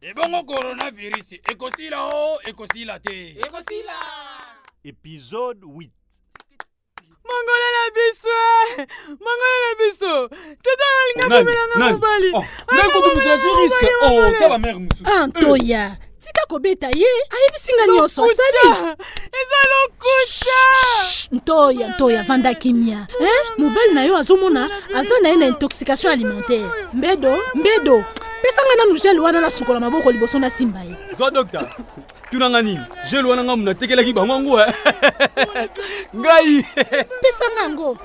Ebongo coronavirus ekosila o ekosila te? Ekosila. Episode 8. Mongola na biso eh! Mongola na biso tata alinga komela nga mobali. Oh, ngai kutu moto azwi risque. Oh, ta bamare mosusu. Ah, ntoya tika kobeta ye, ayebisi nga nyonso asali. Eza lokuta. Ntoya, ntoya, vanda kimia eh? Mobali na yo azomona aza na ye na intoxication alimentaire. Mbedo, mbedo, pesa nga nanu gel wana nasukola maboko liboso nasimba ye. Zwa docteur. Tuna nga nini gel wana nga natekelaki bango yango eh. Ngai. Pesa nga yango.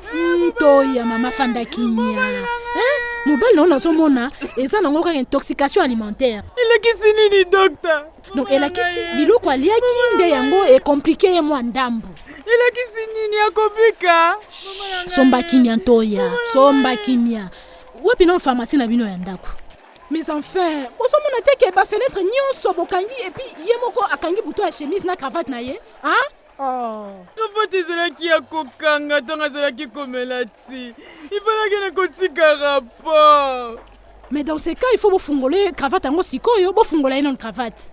Ntoya, mama, fanda kimia eh? Mobali na yo nazomona eza nango kaka intoxication alimentaire. Elakisi nini, docteur? Donc elakisi biloko aliaki nde yango ekomplike ye mwa ndambu. Elakisi nini, akobika? Somba kimia, ntoya, somba kimia. Wapi nano pharmacie na bino ya ndako? Mais enfin, bozomona te ke bafenetre nyonso bokangi, et puis ye moko akangi bouton ya chemise na cravate na ye, hein? Oh. Cravate ezalaki ya kokanga ntango azalaki komela ti ifalaki na kotika rapport. Mais dans ce cas, il faut bofungola ye cravate yango sikoyo. Bofungola ye nano cravate.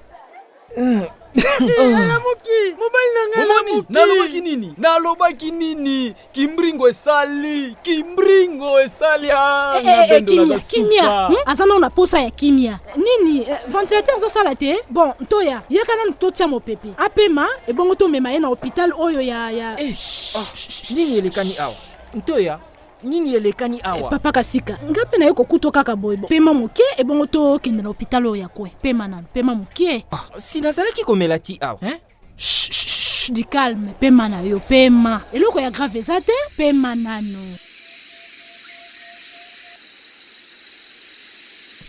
Alamuki, mobali na ngai. Omoni? Alamuki. Nalobaki nini? Nalobaki nini? Kimbringo esali, kimbringo esali. Ah, Eh, eh, eh, na bendo kimia naza suka. kimia. Aza nano na posa ya kimia. Nini eh, ventilateur ezosala te. Bon, ntoya, yaka nanu totia mopepe apema, ebongo tomema ye na hôpital oyo ya Eh, ah, nini elekani awa? Ntoya, nini elekani awa? Papa Kasika, nga mpe naye kokuta kaka boye. Bo pema moke, ebongo tokende na hôpital oyo ya kwe. Pema nanu, pema moke. Ah, si nazalaki komela ti awa, hein? Chut, chut, chut, du calme, pema na yo, pema. Eloko ya grave eza te, pema nanu.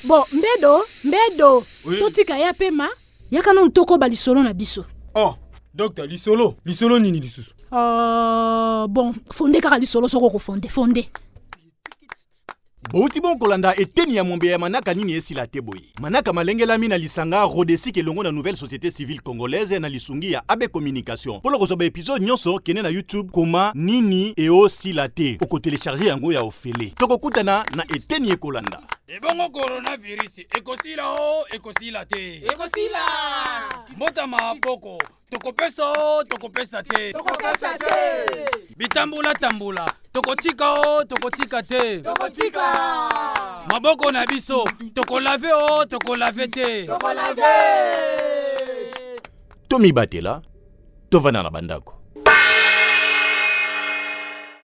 Bon, mbedo, mbedo. Oui. Totika ye apema, yaka nanu tokoba lisolo na biso. Oh, docteur, lisolo? Lisolo nini lisusu? Bon, fonde kaka lisolo soko okofonde, fonde. Bouti bon kolanda eteni ya mwambe ya manaka Nini esila te boye. Manaka malengelami na lisanga Rodesic elongo na Nouvelle Société Civile Congolaise na lisungi ya AB Communication. Mpona kozwa ba episode nyonso, kende na YouTube, koma Nini eosila te, okotelecharge yango ya ofele. Tokokutana na eteni ekolanda. Ebongo coronavirus ekosila o ekosila te? Ekosila. Mbotama poko tokopesa o tokopesa te? Tokopesa te. Bitambula tambula tokotika o tokotika te? Tokotika. Maboko na biso tokolave o tokolave te? Tokolave. Tomibatela, tovanda na bandako.